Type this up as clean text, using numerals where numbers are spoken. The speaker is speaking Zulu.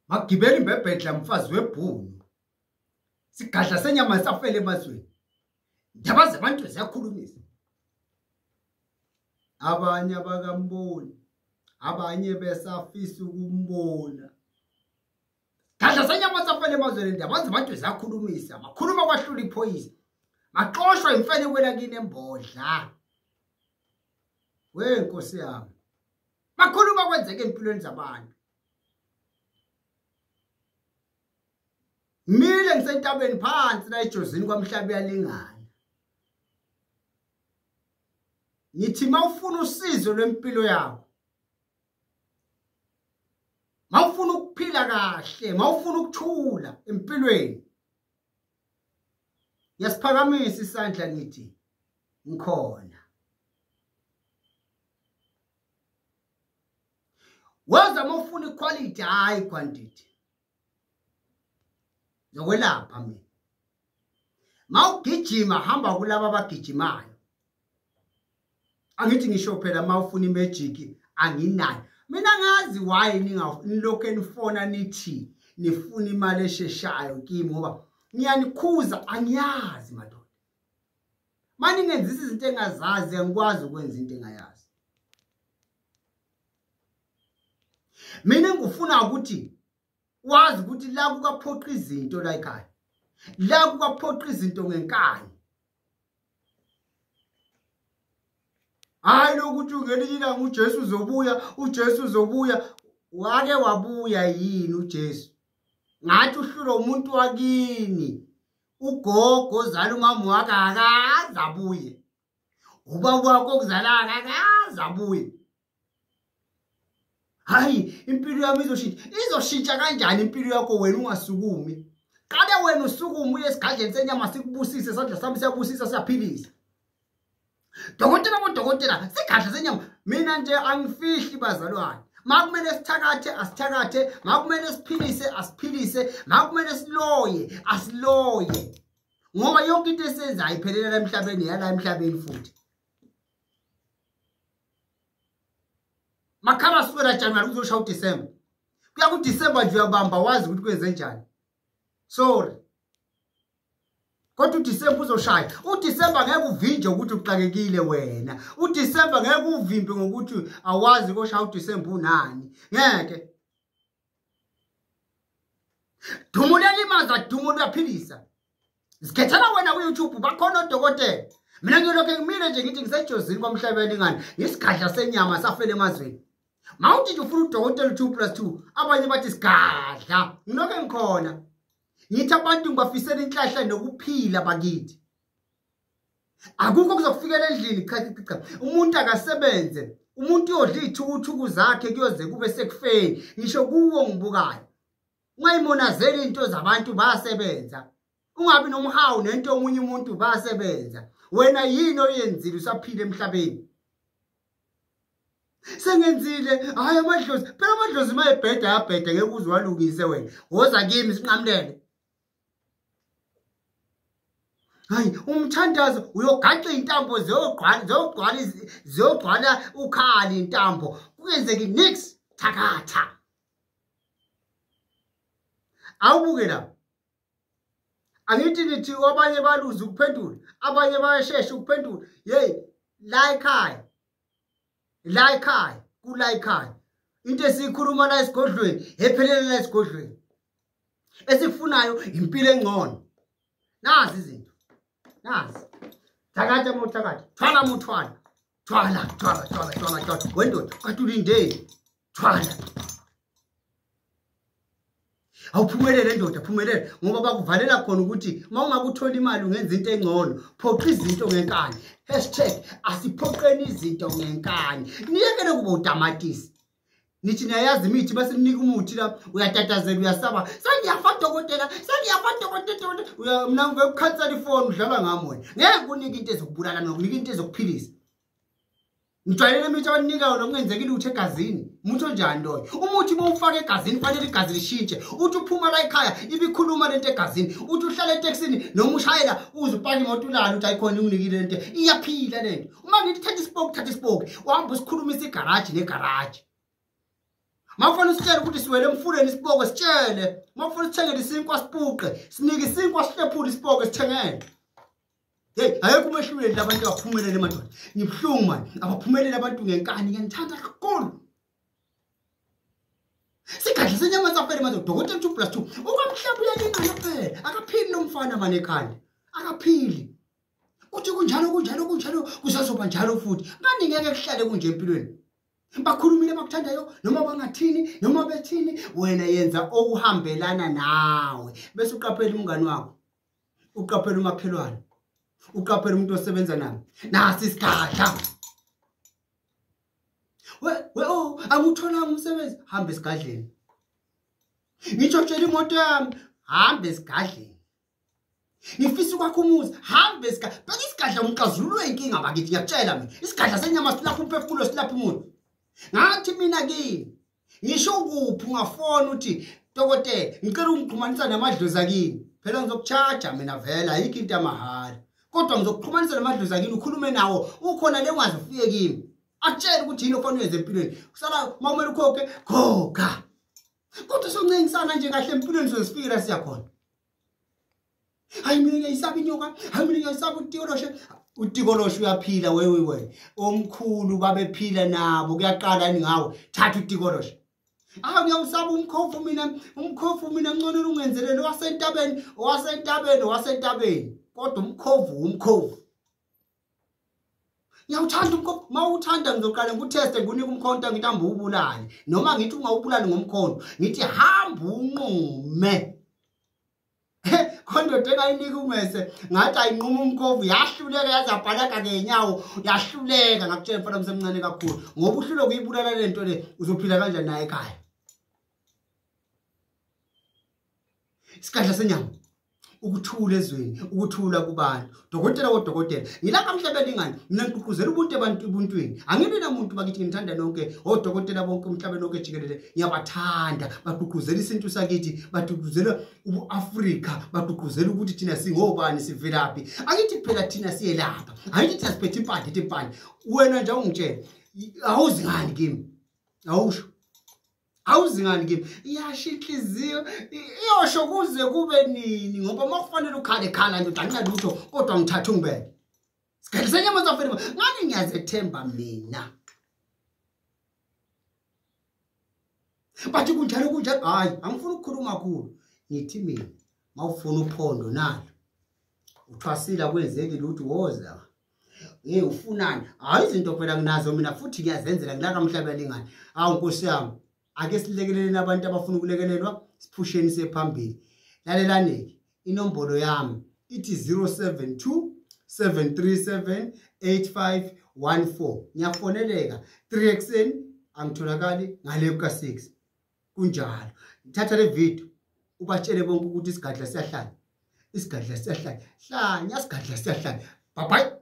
Magibela imbebhedla mfazi webhunu. Sigadla senyama safele emazweni. Ndaba zabantu ziyakhulumisa. Abanye abakamboni, abanye besafisa ukumbona. Gadla senyama safele emazweni, ndaba zabantu ziyakhulumisa. Makhuluma kwahlula iphoyisa. Maxoshwa imfene kwelakini embodla. We Nkosi yami. Makhuluma kwenzeke empilweni zabantu. Mile ngisentabeni phansi la eJozini kwamhlaba uyalingana. Ngithi mawufuna usizo lwempilo yakho, mawufuna ukuphila kahle, mawufuna ukuthula empilweni, ngiyasiphakamisa isandla ngithi ngikhona. Woza mawufuna iquality, hayi quantity. Zokwelapha mina. Mawugijima hamba kulabo abagijimayo. Angithi ngisho phela mawufuna imagic anginayo. Mina ngazi why nilokhu enifona nithi nifuna imali esheshayo kimi, ngoba ngiyanikhuza, angiyazi madoda. Manje ngenzisa izinto engazazi, angikwazi ukwenza into engayazi. Mina ngifuna ukuthi wazi ukuthi la kukaphoqa izinto la ekhaya, la kukaphoqa izinto ngenkani. Hayi lokuthi ngelinye ilanga uJesu uzobuya, uJesu uzobuya. Wake wabuya yini uJesu? Ngathi uhlulwa umuntu wakini, ugogo ozala umama wakhe akaze abuye, ubaba wakho okuzala akaze abuye. Hayi, impilo yami izoshintsha. Izoshintsha kanjani impilo yakho wena ungasukumi? Qale wena usukume uye esigadleni senyama sikubusise, isandla sami siyabusisa, siyaphilisa. Dokotela bodokotela, sigadla senyama. Mina nje angifihli bazalwane. Makumele sithakathe asithakathe, makumele siphilise asiphilise, makumele siloye asiloye. Ngoba yonke into esenzayo iphelela emhlabeni, yala emhlabeni futhi. Makhala sukela January kuzoshaya uDecember. Kuya kuDecember nje uyabamba wazi ukuthi kwenze njani. Sorry. Kodwa uDecember uzoshaya. uDecember ngeke uvinje ukuthi uxakekile wena. uDecember ngeke uvimbe ngokuthi awazi koshaya uDecember unani. Ngeke. Dumulela imaza, dumula uyaphilisa. Zikhethela wena ku YouTube bakhona odokotela. Mina ngilokho ngimile nje ngithi ngisejozini kwamhlaba elingane, ngisigadla senyama safele emazweni. Mawuthi nje ufuna udokotela 2 + 2, abanye bathi sigadla. Ngilokho ngikhona. Ngithi abantu ngibafisela inhlahla nokuphila bakithi. Akukho kuzokufikela endlini, cha cha cha. Umuntu akasebenze, umuntu uyodla ithukuthuku zakhe kuyoze kube sekufeni. Ngisho kuwo ngibukayo. Ungayimonazeli into zabantu, bayasebenza. Ungabi nomhawu nento omunye umuntu, bayasebenza. Wena yini oyenzile usaphila emhlabeni? Sengenzile, hayi amadlozi. Phela amadlozi mayebheda ayabheda, ngeke uze walungise wena. Woza kimi sinqamulele. Hayi umthandazo uyogaxa intambo ziyogcwala ziyogcwala ukhali intambo. Kungenzeki nix, thakatha. Awubuke la. Angithi nithi abanye baluza ukuphendula, abanye bayashesha ukuphendula. Hey, la ekhaya. La ekhaya, kula ekhaya. Into esikhuluma la esigodlweni, ephelele la esigodlweni. Esifunayo impilo engcono. Nazi izinto. Nazi. Thakatha mothakatha. Thwala mothwala. Thwala, thwala, thwala, thwala, thwala. Wendoda, kanti ulindeni? Thwala. Awuphumelele ndoda, phumelele ngoba bakuvalela khona ukuthi mawungakuthola imali ungenza into engcono. Phoqa izinto ngenkani. #asiphoqeni izinto ngenkani. Niyekele kuba utamatisi. Nithi niyayazi imithi, bese ninika umuthi la uyatatazela, uyasaba. Sengiyafa dokotela, sengiyafa dokotela. Mina ngikukhansela ifoni udlala ngami wena. Ngeke kunike into ezokubulala, nokunika into ezokuphilisa. Ngijwayele imithi abanika yona kungenzeki lutho egazini. Umuntu onjani loyo? Umuthi bowufaka egazini fanele igazi lishintshe. Uthi uphuma la ekhaya ibikhuluma lento egazini. Uthi uhlala etekisini noma ushayela uze upake imoto ulale uthi ayikhona unginikile lento. Iyaphila lento. Uma ngithi thatha isipoki, thatha isipoki. Uhamba usikhulumisa igaraji negaraji. Mawufuna usitshele ukuthi siwele emfuleni isiboko sitshele. Mawufuna usithengele isinkwa sipuqe, sinike isinkwa sihlephule isiboko sithengele. Hey, ayekho umehluleli labantu abaphumelele emadoda. Ngibuhlungu manje, abaphumelele abantu ngenkani, ngiyanithanda kakhulu. Sigadla senyama safele manje dokotela 2 + 2. Ukwamhlaba uyalingana phela. Akaphili lo mfana manje ekhanda. Akaphili. Uthi kunjalo kunjalo kunjalo kusazoba njalo futhi. Ngani ngeke kuhlale kunje empilweni? Bakhulumile bakuthandayo noma bangathini noma bethini, wena yenza okuhambelana nawe. Bese uqaphela umngani wakho, uqaphela umakhelwane, uqaphela umuntu osebenza naye. Nasi isigadla. We oh, angutholanga umsebenzi, hamba esigadleni. Ngitshotshela imoto yami, hamba esigadleni. Ngifisa ukwakha umuzi, hamba esigadleni. Bheka isigadla umxazululo wenkinga bakithi, ngiyakutshela mina. Isigadla senyama silapha umphefumulo, silapha umuntu. Ngathi mina kini, ngisho kuphi ungafona uthi dokotela ngicela ungixhumanisa namadlozi akini. Phela ngizokucharge mina vele, ayikho into yamahhala. Kodwa ngizokuxhumanisa namadlozi akini, ukhulume nawo, ukhona le ungaze ufike kimi. Akutshele ukuthi yini ofanele uyenze empilweni. Kusala mawumele ukhokhe, khokha. Kodwa soncengisana nje kahle empilweni sozifike la siyakhona. Hayi mina ngiyayisaba inyoka, hayi mina ngiyayisaba utikoloshe. Utikoloshe uyaphila wewe. Omkhulu babephila nabo kuyaqala yini ngawe? Thatha utikoloshe. Ah ngiyawusaba umkhovu mina, umkhovu mina ngcono ungenzelele wasentabeni, wasentabeni, wasentabeni. Kodwa umkhovu umkhovu. Ngiyawuthanda umkhovu, mawuthanda ngizoqala ngikuteste ngikunike umkhonto ngithi hamba uwubulale. Noma ngithi ungawubulali ngomkhonto, ngithi hamba unqume. Khondoda engayinika umese ngathi ayinquma umkhovu, yahluleka yazabhalaka ngenyawo, yahluleka. Ngakutshela mfana msemncane kakhulu, ngoba uhlulwe kuyibulala lento le, uzophila kanjani naye ekhaya? Isigadla senyama, ukuthula ezweni, ukuthula kubantu. Dokotela wodokotela, ngilapha emhlabeni ingane, mina ngigqugquzela ubuntu abantu ebuntwini. Angilwi namuntu bakithi, ngithanda nonke odokotela bonke emhlabeni wonke jikelele, ngiyabathanda. Bagqugquzela isintu sakithi, bagqugquzela ubuAfrika, bagqugquzela ukuthi thina singobani, sivelaphi. Angithi phela thina siyelapha, angithi thina siphethe impande, ithi impande. Wena nje ungitshela, awuzi ngani kimi? Awusho. Awuzingani kimi? Iyasho inhliziyo, iyosho kuze kube nini, ngoba makufanele ukhale khala nje udanca lutho, kodwa ngithatha ungibeke. Sigadla senyama safele ngani, ngiyazethemba mina. Bathi kunjalo kunjalo, hayi angifuni ukukhuluma kakhulu. Ngithi mina mawufuna uphondo nalo uthwasile kwenzeki lutho, woza. Hey ufunani? Hayi izinto phela nginazo mina futhi ngiyazenzela ngilaka mhlaba lingane. Hawu Nkosi yami, ake silekeleleni abantu abafuna ukulekelelwa, siphusheni sephambili. Lalelani, inombolo yami ithi 072 737 8514. Ngiyafoneleka 3 ekuseni, angitholakali ngale kuka 6. Kunjalo. Thatha le video ubatshele bonke ukuthi isigadla siyahlala. Isigadla siyahlala. Hlanya isigadla siyahlala. Bye bye.